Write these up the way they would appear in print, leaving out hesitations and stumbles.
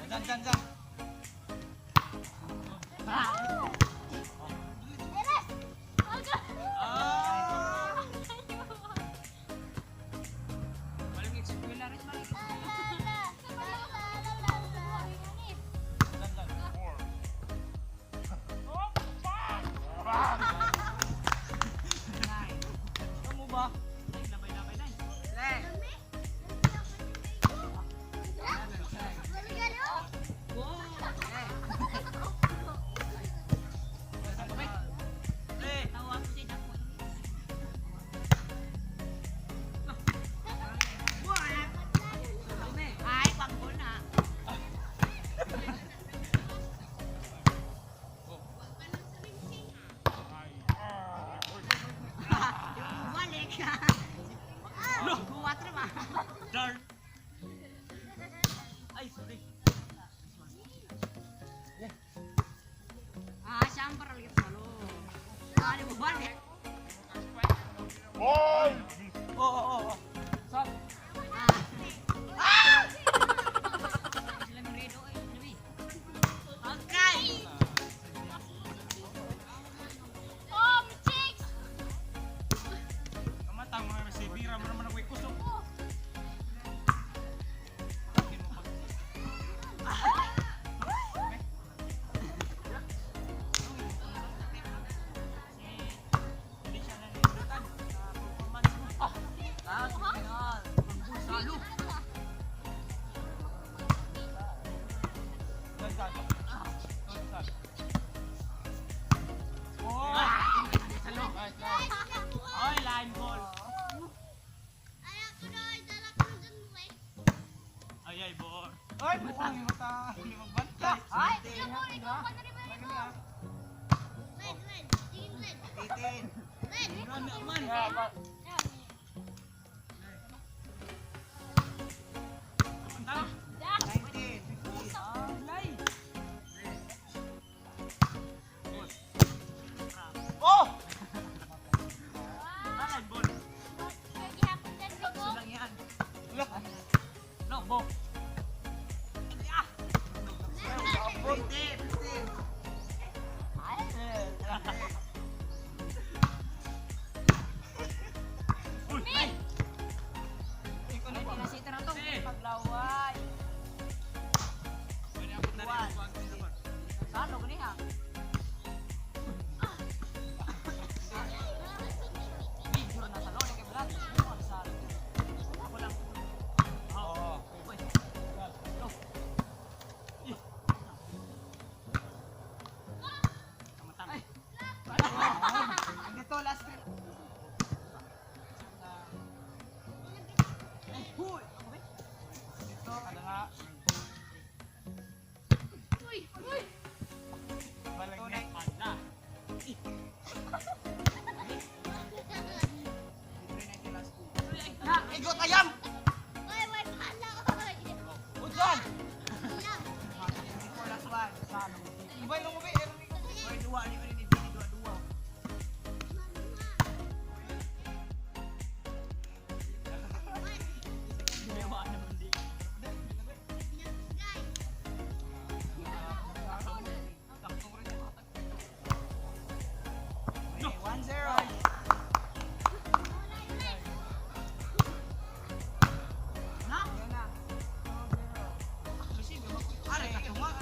Jan, jan, jan. Ah! Walang eskwela rin man. Jan, jan. Four. Oh, fuck! Ano mo ba? Ay, labay-labay na eh. Play. Tawa ko siya dako. Ay, panggol na. Balik. Buwat ba? Darn. Ay, sorry. Ah, siyempre lagi salo. Ah, di mo balik. Ball! Oo. Saan? Ah! Sila ng redo eh. Dami. Okay. Kamatang mga receiver, mo naman ako ikusog. Hindi siya naninutan sa performance mo. Ah, final. Salo. Jan, jan. Jan, jan. Oh! Salo. Nice, nice. Ay, line ball. Ay, ay, ball. Ay, mukhang yung mata. Hindi magbantay. Ay! Marami aman. Tama. Alay. Oh! Ah, line ball. Lang yan. Wala. No, bo. Ah! Uy! Ay, pinasita na to. Si. Paglaway. Pwede ako na rin ang kuwan. Salo ko niya. Video na salo kay Brad. Ano salo? Ako lang. Oo. Uy. No. Kamatang. Ay. Dito, last trip. Ay, huy. Ako ba? Dito, kada nga. Balik na. Pala. Na. Igot ayam! Udyan! Dito, last one. Salo. Ibay lang ubi. Oy, duwa ni ni ni duwa duwa. Mewa naman di. Okay, 1-0. Na. Yan na. 2-0. Aray, katunga.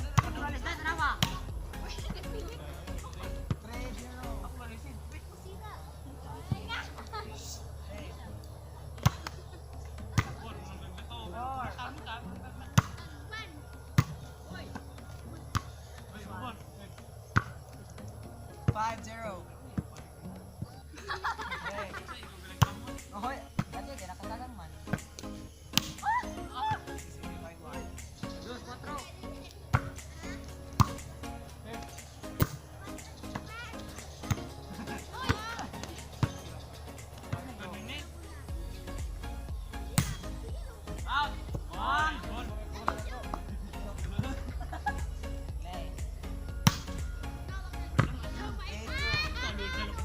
Alis na tanawa. 3-0. Ako ba receive? Four. 5-0. Okay. Ohoy, dati di nakatagang man. Dos, cuatro. Out! One! Lay. 8-2.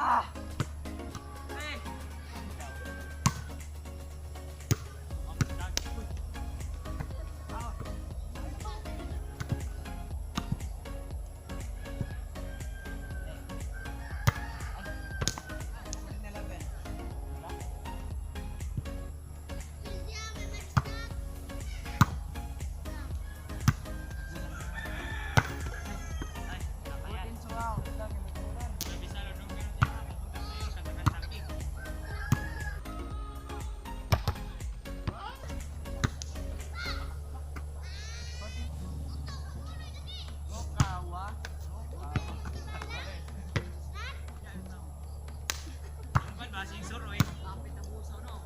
Ah! 11. 12. Gokawa. Lapit ang busaw, no?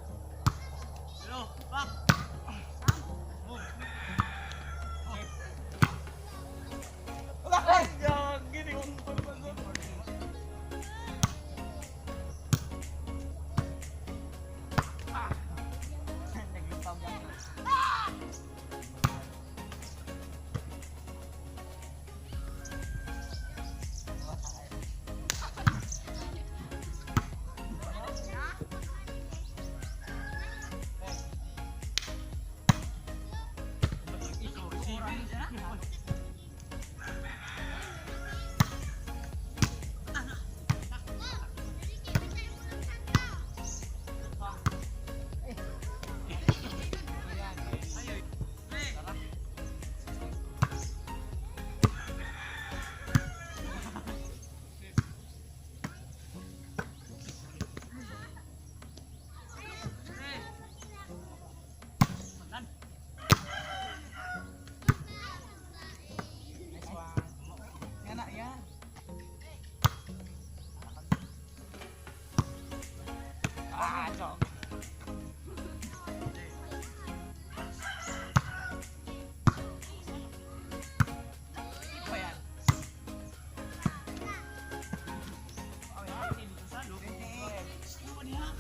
Ay, gagi, di ko pagpasok. Naglutaw yan. Nice one. Yan na, yan. Ah, dog. Pa yan. 28.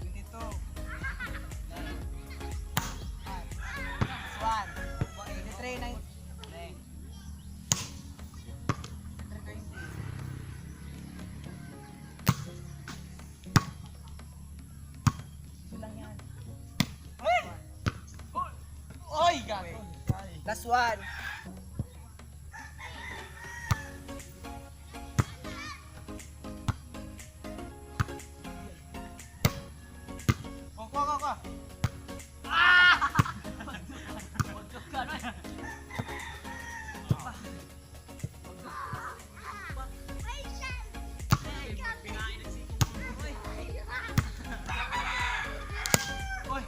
22. Nice one. 23, 9. 23, 20. Ito lang yan. Oy, gato. Last one. Oh, kuha, kuha, kuha. Huwag ka, no? Oy.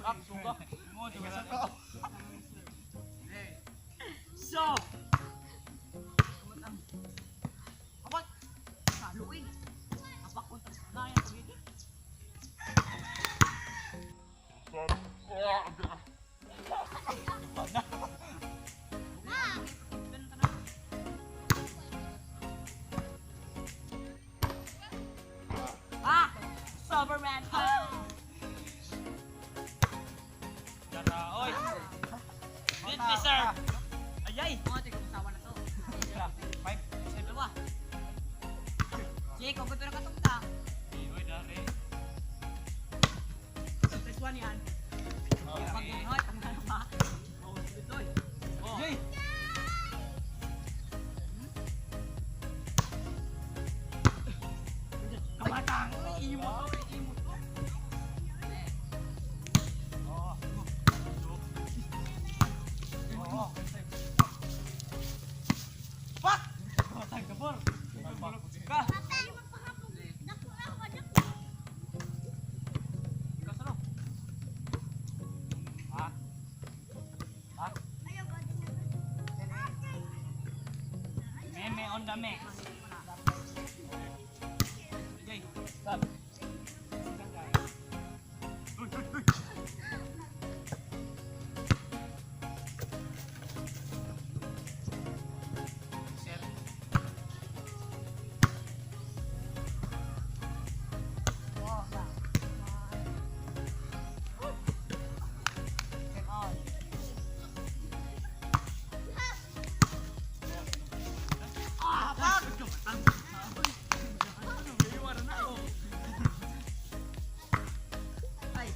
Ah, suga. Mo, di ba to? So. Apat. Saluin. Apak kontra na yan pagiti. Ah! Superman! Dara, oy. Did deserve. Ayay. Mga tigong usawa na to. 5 7. Dalawa. Jake, kung na katong ta. Oy, dare. Tres one yan. Pag hoy, tanggal pa. Oh, itoy. Oh. Yay. Kamatang. Imo to, imo to. Oh. Oh. Fuck! Kamatang kabor. Ka. Kasano? Ha? Ha? Meme on the mix. Jay, stop. Uy, uy, uy. Set. Ah, fuck! Ay,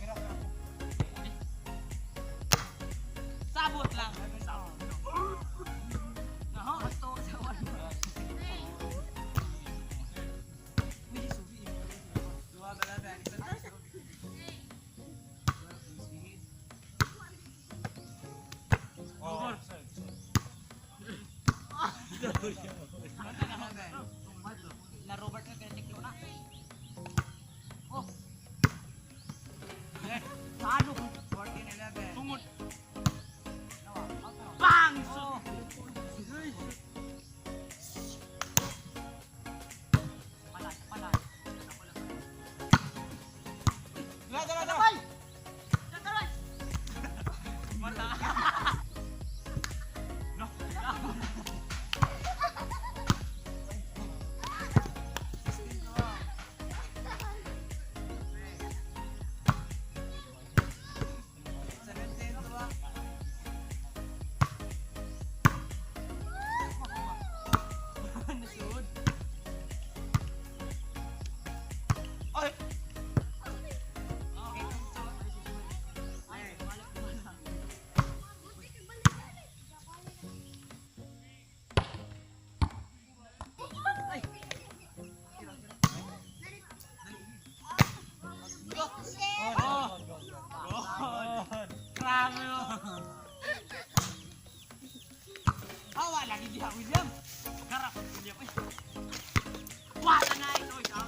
Sabot lang. Naho, gusto ko sa wala. Oh. Na Robert ka kaya na. Oh. Salo ko. 14-11. Tungod. Nawa, out na. Bang! Oh. Pala, pala. Ako lang. Dala, dala, dala. Tataray! Mata. No. Nasud. Ay! Ay, wala ko lang. Ay. Oh! God! Grabe oh! Awa lagi diha William. Garap William. Ay. Wala na ito ikaw.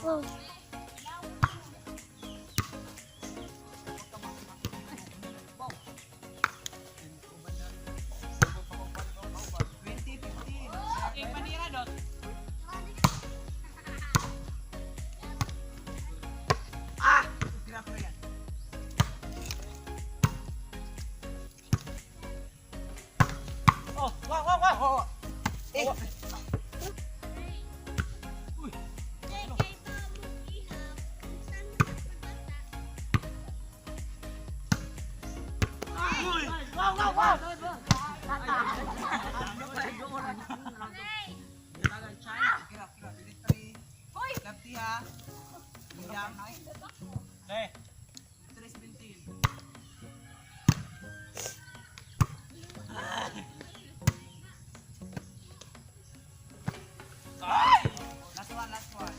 Oh. Okay, panira dot. Oh, wah wah wah. Oh. Eh. Uy. Uy. Wow, wow, wow! Kira, kira. 23. Lefty ha. William. Eh, 3-17. Ay! Last one, last one.